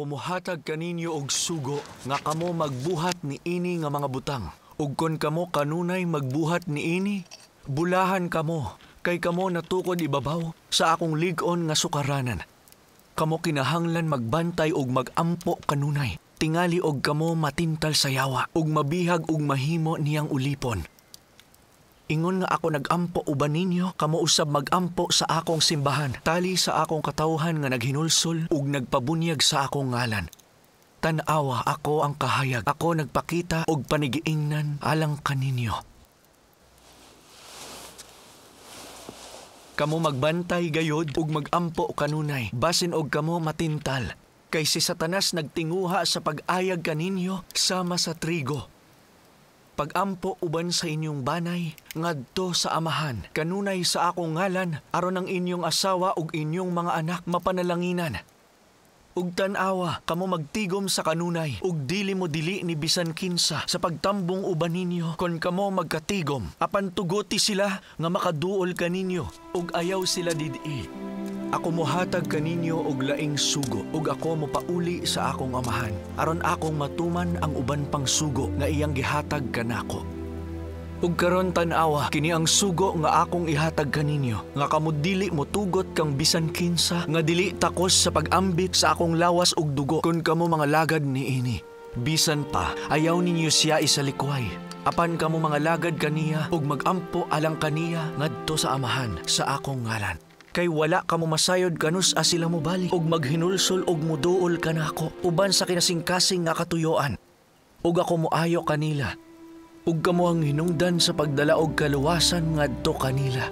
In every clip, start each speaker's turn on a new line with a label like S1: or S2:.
S1: Ako mohatag kaninyo og sugo nga kamo magbuhat niini nga mga butang. Ug kon kamo kanunay magbuhat niini, bulahan kamo kay kamo natukod ibabaw sa akong lig-on nga sukaranan. Kamo kinahanglan magbantay og magampo kanunay. Tingali og kamo matintal sa yawa ug mabihag og mahimo niyang ulipon. Ingon nga ako nagampo uban ninyo, kamo usab magampo sa akong simbahan, tali sa akong katawhan nga naghinulsol ug nagpabunyag sa akong ngalan. Tan-awa, ako ang kahayag, ako nagpakita og panigiingnan alang kaninyo. Kamo magbantay gayod ug magampo kanunay, basin og kamo matintal. Kay si Satanas nagtinguha sa pag-ayag kaninyo sama sa trigo. Pagampo uban sa inyong banay, ngadto sa Amahan, kanunay sa akong ngalan, aron ang inyong asawa ug inyong mga anak mapanalanginan. Ug tan-awa, kamo magtigom sa kanunay, ug dili mo dili ni bisan kinsa sa pagtambong uban ninyo, kon kamo magkatigom, apan tuguti sila nga makaduol kaninyo, ug ayaw sila didi. Ako mohatag kaninyo og laing sugo, ug ako mopauli sa akong Amahan, aron akong matuman ang uban pang sugo nga iyang gihatag kanako. Ug karon tan-awa, kini ang sugo nga akong ihatag kaninyo, nga kamo dili motugot kang bisan kinsa, nga dili takos sa pag-ambit sa akong lawas ug dugo, kun kamo mga lagad niini. Bisan pa, ayaw ninyo siya isalikway. Apan kamo mga lagad kaniya ug magampo alang kaniya ngadto sa Amahan sa akong ngalan. Kay wala kamo masayod kanus-a sila mobalik ug maghinulsol ug moduol kanako uban sa kinasingkasing nga katuyoan. Ug ako moayo kanila, ug kamo ang hinungdan sa pagdala og kaluwasan ngadto kanila.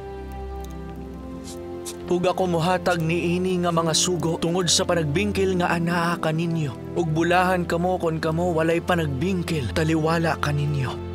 S1: Ug ako mohatag niini nga mga sugo tungod sa panagbingkil nga anaa kaninyo. Ug bulahan kamo kon kamo walay panagbingkil taliwala kaninyo.